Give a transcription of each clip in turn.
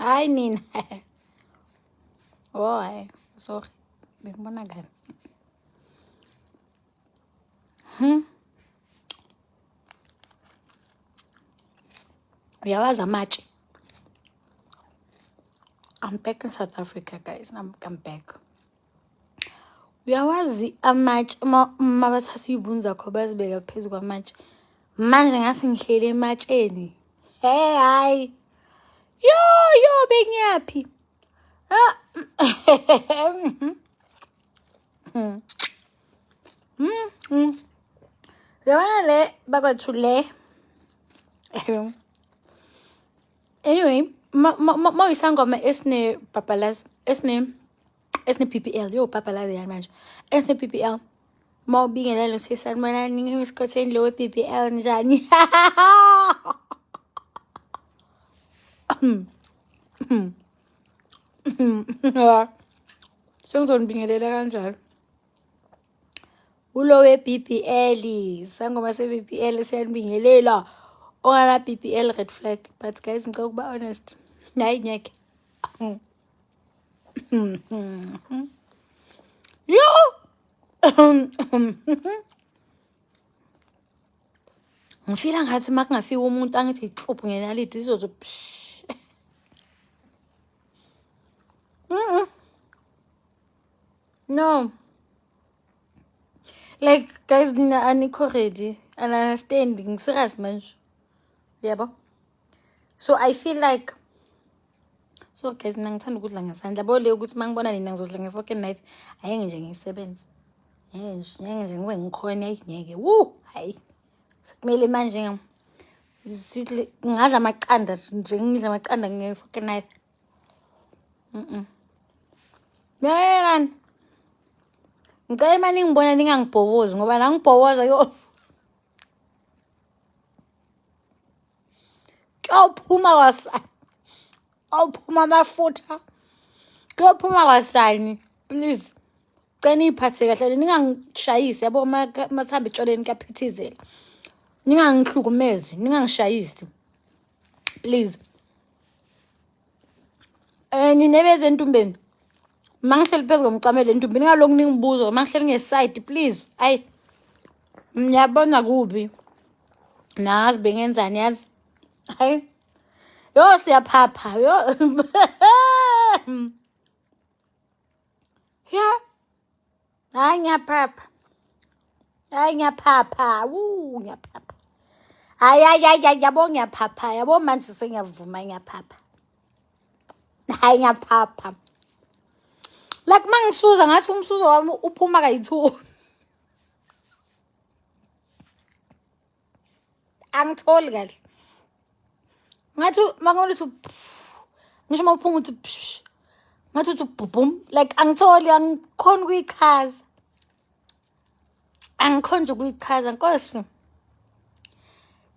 Hayi nina. Oh hayi, sorry. Bengibona kabi. Uyawazi amatshe. I'm back in South Africa guys. I'm back. Uyawazi amatshe uma bathatha iy'bunu zakho bazibeka phezu kwamatshe. Manje ngase ngihleli ematsheni. Hey hayi. Yo yo bengiyaphi? Ah. Uyabona le bakwethu le. Anyway, ma uyisangoma esine babalazi esine BBL yo babalazi yani manje esine BBL ma ubingelele usisanibonani esikhotheni lo we-BBL njani. Sengizonibingelela kanjalo. Ulo we-BBL, sangoma se-BBL siyanibingelela. Ongana BBL red flag, but guys ngicela ukuba honest. Hayi ngeke. Yo! Ngifila ngathi uma kungafika umuntu angithi ixuphu ngenaliti izozo psh. No. Like guys nina anikho ready. And understand ngiserious manje. Yabo? So I feel like so guys mina ngithanda ukudla ngesandla. Yabo le ukuthi uma ngibona nina ngizodla nge-fork and knife, ayeke nje ngiyisebenze. Ngeke nje, ngeke nje ngize ngikhone, ayi ngeke. Woo, hayi. Sekumele manje sidle ngadla amaqanda nje ngidla amaqanda nge-fork and knife. Yayekani. Ngicela uma ningibona ningangibhobozi ngoba nangibhoboza yo. Kuyophuma kwasani. Awuphuma amafutha. Kuyophuma kwasani. Please. Cela niyiphathe kahle ningangishayisi yabo masihamba etshwaleni kuyaphithizela. Ningangihlukumezi, ningangishayisi. Please. Ninebeze entumbeni. Uma ngihleli phezu komcamelo entumbeni ningaloku ningibuza uma ngihleli ngeside please. Ayi. Ngiyabona kubi. Nazi bengenzani yazi. Hayi. Yo siyaphapha. Yo. Ya. Hayi ngiyaphapha. Hayi ngiyaphapha. Woo ngiyaphapha. Hayi hayi hayi yabo ngiyaphapha. Yabo manje sengiyavuma ngiyaphapha. Hayi ngiyaphapha. Like mangisuza ngathi umsuzo wami uphuma kayi-2. Angitholi kahle. Ngathi makunokuthi ngisho uma uphuma uthi ngathi uthi bhubhum like angitholi angikhoni ukuyichaza. Angikhoni nje ukuyichaza Nkosi.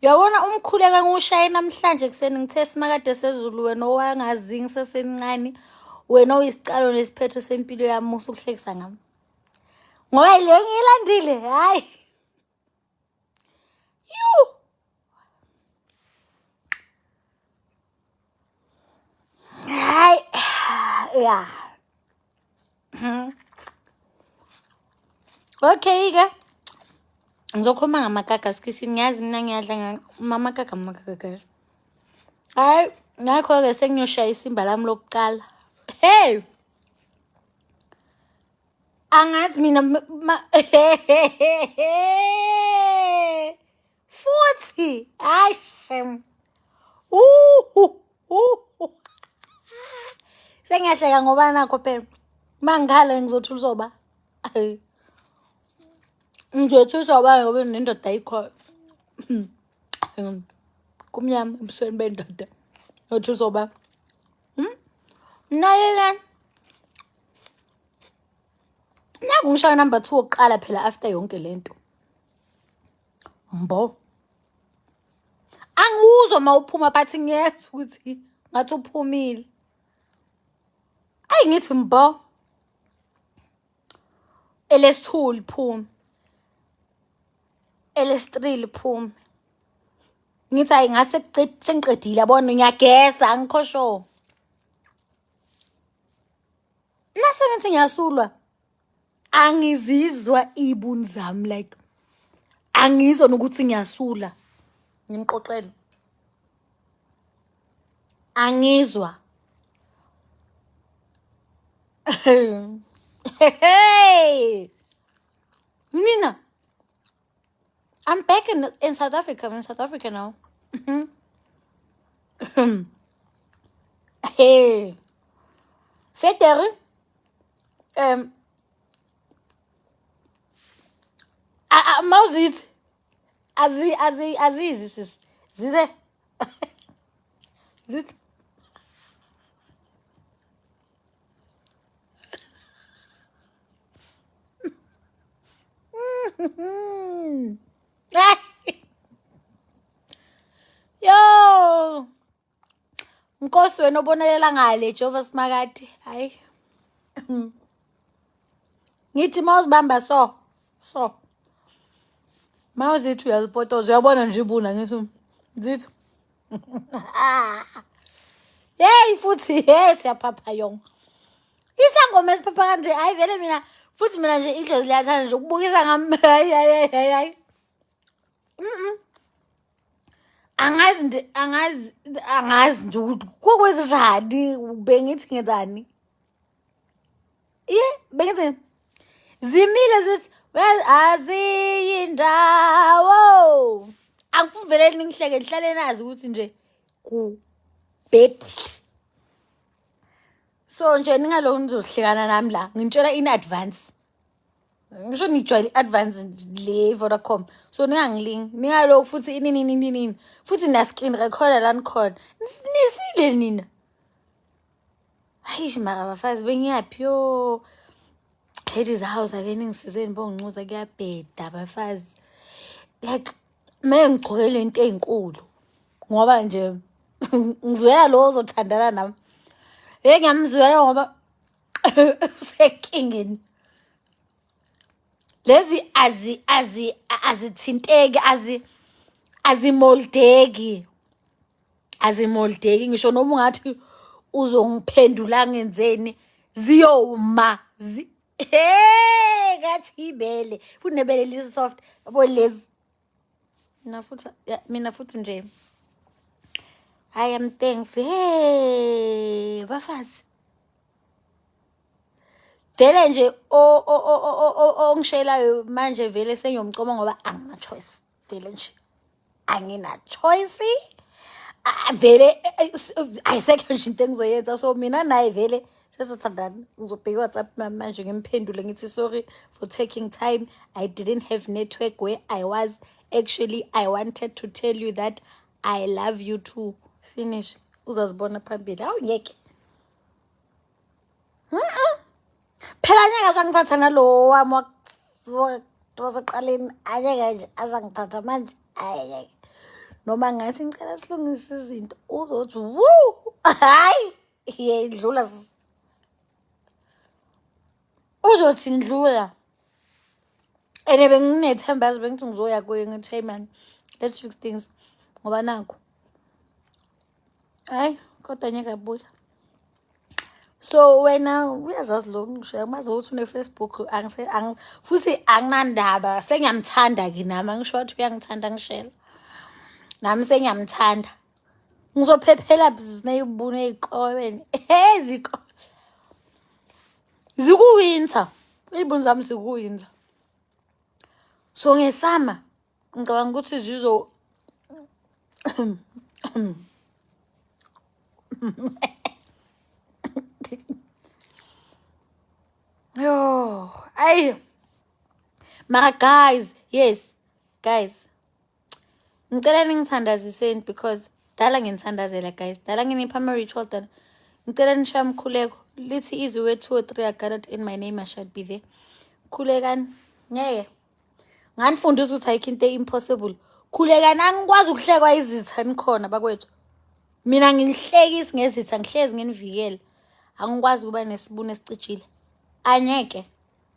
Uyabona umkhuleko engiwushaye namhlanje ekuseni ngithe simakade sezulu wena owangazi ngisesemncane wena oyisicalo nesiphetho sempilo yami musa ukuhlekisa ngami. Ngoba le ngiyilandile hayi. Yu! Hayi ya. Okay ke. Ngizokhuluma ngamakaka sikisi ngiyazi mina ngiyadla amakaka amakaka. Hayi ngakho ke sengiyoshaya isimba lami lokuqala. Hey! Angazi mina futhi hayi shem. Sengiyahleka ngoba nakho phela. Mangikhala ngizothula uzoba. Ngizothuswa uba ngoba nendoda ayikho. Kumnyama ebusweni bendoda. Ngizothuswa uba. Nalelani. Naku ngishaya number 2 wokuqala phela after yonke lento. Mbo. Angiwuzwa uma uphuma but ngiyezwa ukuthi ngathi uphumile. Ayi ngithi mbo. Elesithu liphume. Elesi-3 liphume. Ngithi hayi ngathi sengiqedile yabona ngiyageza angikho sure. mangithi ngiyasulwa angizizwa iy'buni zami like angizwa nokuthi ngiyasula ngimqoqele angizwa hey nina I'm back in South Africa. I'm in South Africa now. Hey. Verder, mawuzithi azi azi azizi sis zize zithi Yo! Nkosi wena obonelela ngale Jehova Simakade. Hayi. Ngithi mawuzibamba so. So. Mawuzithi uyazipotoza uyabona nje ibuna ngithi zithi. Hey futhi hey siyaphapha yonke. Isangoma esiphapha kanje hayi vele mina futhi mina nje idlozi liyathanda nje ukubukisa ngami hayi hayi hayi hayi. Angazi nje angazi angazi nje ukuthi kukwenzenjani bengithi ngenzani. Ye bengithi zimile zithi aziyindawo. Angifuni vele ningihleke nihlale nazi ukuthi nje kubhedile. So nje ningalokhu nizohlekana nami la ngintshela in advance. Ngisho nijwayele i-advance le Vodacom. So ningangilingi ningalokhu futhi inini nini nini. Futhi na screen recorder la nikhona. Nisile nina. Hayi mara bafazi bengiyaphi yo. Ladies house ake ningisizeni bonginxusa kuyabheda bafazi. Like meke ngigcoke lento ezinkulu ngoba nje ngizwela lo ozothandana nami. Hey ngiyamzwela ngoba usenkingeni. Lezi azi azi azithinteki azi azimoldeki. Azimoldeki ngisho noma ungathi uzongiphendula ngenzeni ziyoma. Hey ngathi ibele futhi nebele li soft yabo lezi. Mina futhi mina futhi nje I am thanks. Hey bafazi. Vele nje ongishelayo manje vele sengiyomcoma ngoba angina choice. Vele nje angina choice. Vele ayisekho nje into engizoyenza so mina naye vele sesithandana. Ngizobheka WhatsApp manje ngimphendule ngithi sorry for taking time. I didn't have network where I was. Actually I wanted to tell you that I love you too. Finish. Uzazibona phambili. Awungeke. Phela ngeke asangithatha nalo wami waseqaleni angeke nje asangithatha manje ayeke. Noma ngathi ngicela silungise izinto uzothi woo hayi yedlula uzothi ndlula. Ene benginethemba yazi bengithi ngizoya kuye ngithi hey man let's fix things ngoba nakho hayi kodwa ngeke abuya. So wena uyazazi lo ngisho umazi ukuthi une-Facebook futhi anginandaba sengiyamthanda ke nami angisho wathi uyangithanda ngishela nami sengiyamthanda ngizophephela neyibuni ey'kolweni eziko zikuwinter iy'buni zami zikuwinter so ngesama ngicabanga ukuthi zizo Yo, ay. Mara guys, yes, guys. Ngicela ningithandaziseni because dala nginithandazela guys. Dala nginipha ama ritual dala. Ngicela nishaye umkhuleko. Lithi izwi where 2 or 3 are gathered in my name I shall be there. Khulekani. Ngeke. Nganifundisa ukuthi ayikho into impossible. Khulekani angikwazi ukuhlekwa izitha nikhona bakwethu. Mina nginihlekisi ngezitha ngihlezi nginivikela. Angikwazi ukuba nesibuni esicijile. Angeke.